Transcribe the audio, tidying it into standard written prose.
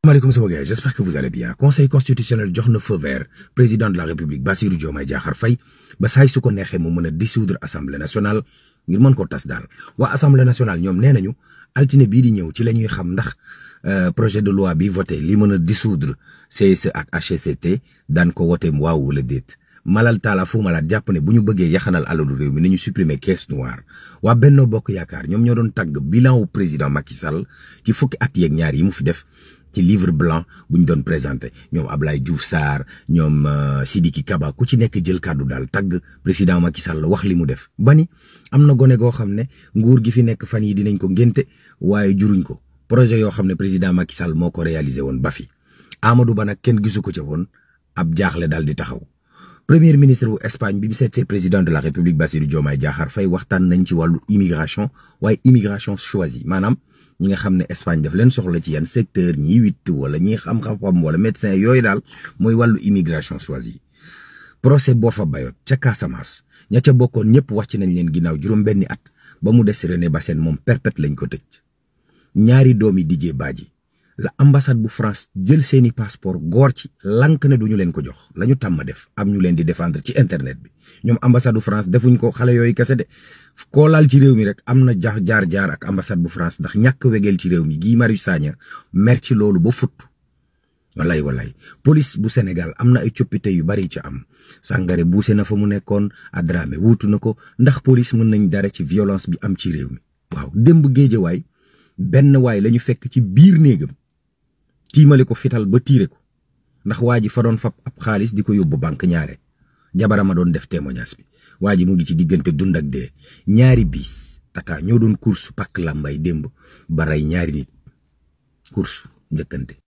Maaleykum sama gars, j'espère que vous allez bien. Conseil constitutionnel jox na feu vert président de la République Bassirou Diomaye Diakhar Faye ba saay su ko neexee mu mën a dissoudre assemblée nationale ngir mën koo tas daal. waa assemblée nationale ñoom nee nañu altine bii di ñëw ci la ñuy xam ndax projet de loi bi voté li mën a dissoudre CSE ak HCCT daan ko wote waaw wala déet. Malal Talla Fou Malade jàpp ne bu ñu bëggee yaxanal alalu réew mi nañu supprimer caisse noire. waa Benno Bokk Yaakaar ñoom ñoo doon tàgg bilan wu président Macky Sall ci fukki at yeeg ñaar yi mu fi def ci livre blanc bu ñu doon présenté ñoom Ablaye Diouf Sarr ñoom Sidiki Kaba ku ci nekk jël kàddu daal tàgg président Macky Sall wax li mu def. bani am na gone goo xam ne nguur gi fi nekk fan yi dinañ ko ngénte waaye juruñ ko projet yoo xam ne président Macky Sall moo ko réalisé woon ba fi Amadou Ba nag kenn gisu ko ca woon ab jaaxle daal di taxaw. Premier ministre bu Espagne bi mu seetsee président de la République Bassirou Diomaye Diakhar Faye waxtaan nañ ci wàllu immigration waaye immigration choisie maanaam ñi nga xam ne Espagne daf leen soxla ci yan secteur ñi wittu wala ñi xam-xam wala médecin yooyu daal mooy wàllu immigration choisie. procès Boffa Bayotte ca Casamance ña ca bokkoon ñëpp wàcc nañ leen ginnaaw juróom-benni at ba mu des René Bassène moom perpète lañ ko tëj. ñaari doomi Didier Badji la ambassade bu France jël seeni passeport góor ci lank ne duñu leen ko jox lañu tàmm def am ñu leen di défendre ci internet bi ñoom ambassade bu France defuñ ko xale yooyu kese de koo laal ci réew mi rek am na jaar ak ambassade bu France ndax ñàkk wegeel ci réew mi Guy Marius Sagna mer ci loolu ba futt walay police bu Sénégal am na ay coppite yu bari ci am Sangaré buuse na fa mu nekkoon Adramé wuutu na ko ndax police mën nañ dara ci violence bi am ci réew mi. waaw démb Géejawaay benn waay lañu fekk ci biir néegam tiimale ko fital ba tiire ko ndax waa ji fa doon fab ab xaalis di ko yóbbu banque ñaare jabarama doon def témoignage bi waa ji mu ngi ci diggante dund ak dee. ñaari biis tata ñoo doon course pakk làmbay démb ba rey ñaari nit course njëkkante.